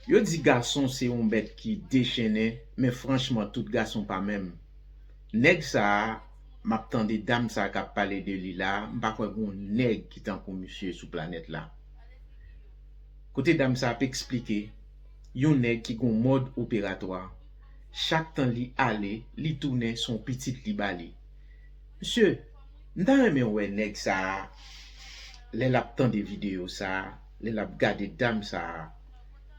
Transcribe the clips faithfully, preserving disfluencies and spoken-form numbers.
Yo di gason se yon bèt ki dechennen, men franchman, tout gason pa menm. Nèg sa a, m ap tande dam sa a k ap pale de li la a, m pa kwè gon nèg ki tankou misye sou planèt la. Kote dam sa ap eksplike, yon nèg ki gon mòd operatwa, chak tan li ale, li tounen, se yon pitit li ba li. Mesye, m ta renmen wè nèg sa a, lè l ap tande videyo sa a, lè l ap gade dam sa a,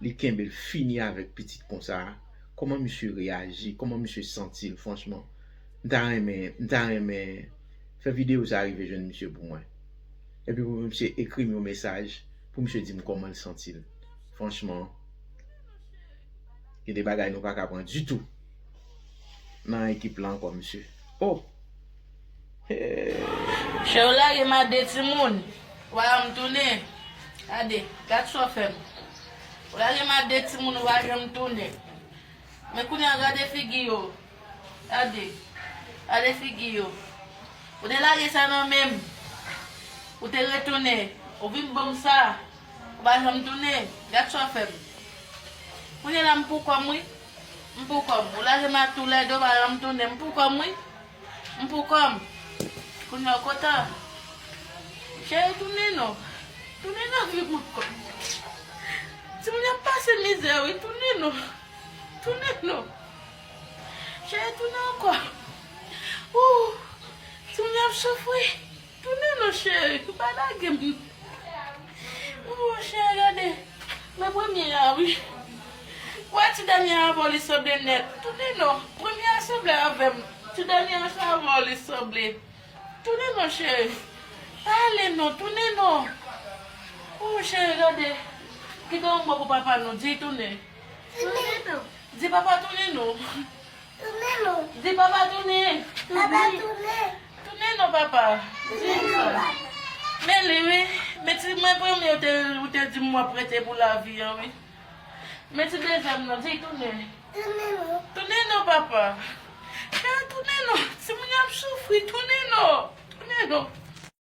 li kenbe l fini avèk pitit konsa, kòman misye reyaji, kòman misye santi l, franchman. M ta renmen, m ta renmen fè videyo sa a rive jwenn misye pou mwen. Epi pou misye ekri m yon mesaj, pou misye di m kòman l santi l. Franchman, gen de bagay nou pa ka pran ditou nan ekip la ankò, mesye. Oh! Hey! Chè, ou lage m a de timoun, ou pa janm tounen. Gade, gad sa w fè m. Ou lage m a de timoun, ou pa janm tounen. Men kounye a, gade figi yo. Gade. Gade figi yo. Ou te lage sa nan men m. Ou te retounen. Ou vin ban m sa. Ou pa janm tounen. Gad sa w fè m. Kounye a la, m pou kò m, wi. M pou kò m. Ou lage m ak toulède, ou pa janm tounen. M pou kò m, wi. M pou kò m. Kounye a, w kontan? Cheri, tounen non. Tounen nan vi m ankò. Timoun yo ap pase mizè, wi. Tounen non. Tounen non. Cheri, tounen ankò. Ooh, timoun yo ap soufri. Tounen non, cheri. Pa lage m. Ooh, cheri, gade. Men premye a, wi. Wè ti dènye a avè w, li sanble nèt. Tounen non. Premye a sanble avè m. Ti dènye a sa avè w, li sanble. Tounen non, cheri. Pa ale non, tounen non. Ooh, cheri, gade. Kite yon mo pou papa nou, di tounen. Tounen non. Di papa tounen non. Tounen non. Di papa tounen. Papa tounen. Tounen non, papa. Tounen non, papa. Men li, wi. Men ti mwen premye ou te, ou te di m w ap rete pou lavi an, wi. Men ti dezyèm nan, di tounen. Tounen non. Tounen non, papa. Cheri, tounen non. Timoun yo ap soufri, tounen non. Tounen non.